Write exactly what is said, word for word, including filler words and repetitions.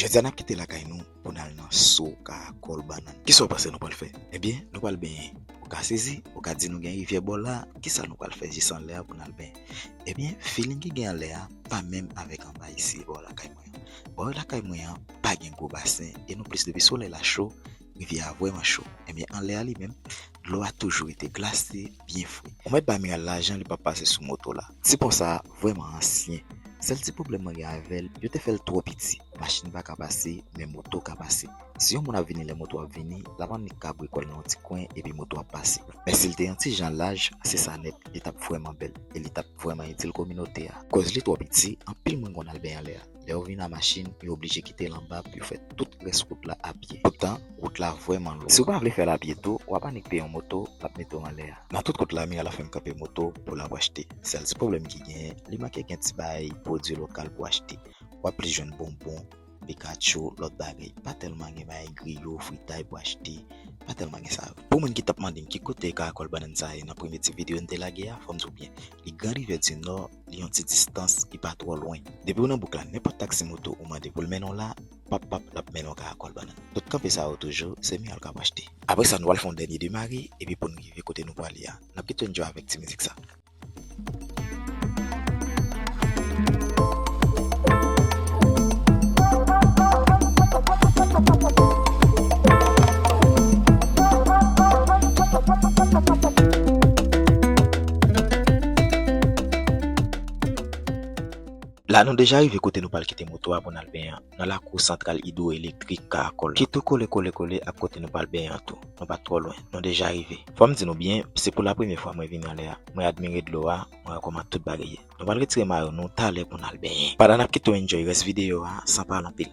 Jodi a n ap kite lakay nou pou n al nan so Karakòl Bannann. Kisa w panse nou pral fè? Ebyen, nou pral benyen. Ou ka sezi, ou ka di nou gen rivyè bò la, kisa nou pral fè jis anlè a pou n al benyen? Ebyen, feeling ki gen anlè a pa menm avèk anba isi bò lakay mwen an. Bò lakay mwen an pa gen gwo basen e non plis depi solèy la cho, rivyè a vrèman cho. Ebyen, anlè a li menm, dlo a toujou rete glase, byen fre. Ou mèt bay Miral lajan li p ap pase sou moto la. Ti pon sa a vrèman ansyen. Sèl ti pwoblèm mwen gen avè l, yo te fè l twò piti. Machin pa ka pase, men moto ka pase. Si yon moun ap vini lè moto ap vini, l ap annik kabrikòl nan yon ti kwen epi moto ap pase. Men si l te yon ti jan laj, se sa nèt, li t ap vrèman bèl e li t ap vrèman itil kominote a. Kòz li twò piti, anpil moun konn al benyen anlè a. Lè yo vin a machin, yo oblije kite l anba pou yo fè tout rès wout la apye. Poutan, wout la vrèman lou. Si w pa vle fè l apye tou, w ap annik peye yon moto, l ap mete w anlè a. Nan tout kout la, Miral ap fè m kanpe moto pou l ap achte. Sèl ti pwoblèm ki genyen, li manke gen ti bagay pwodui lokal pou achte. W ap plis jwenn bonbon, Pikachu, lòt bagay. Pa tèlman gen bagay griyo, fritay pou achte. Pa tèlman gen sa yo. Pou moun ki t ap mande m ki kote Karakòl Bannann sa ye nan premye ti videyo n te lage a, fò m di w byen, li Gran Rivyè di Nò, li yon ti distans ki pa twò lwen. Depi w nan bouk la, nenpòt taksi moto ou mande pou l mennen w la, pap pap, l ap mennen w Karakòl Bannann. Tout kanpe sa yo toujou, se Miral k ap achte. Apre sa, nou pral fè yon dènye demare, epi pou n rive kote nou prale a, n ap kite w enjoy avèk ti mizik sa. La, nou deja rive kote nou pral kite moto a pou n al benyen an, nan lakou santral idwoelektrik Karakòl, ki tou kole, kole, kole ak kote nou pral benyen an tou. Nou pa t twò lwen, nou deja rive. Fò m di nou byen, se pou lapremyè fwa mwen vini anlè a. Mwen admire dlo a, mwen wè kòman tout bagay ye. Nou pral retire mayo nou talè pou n al benyen. Pandan n ap kite w enjoy rès videyo a, san pale anpil,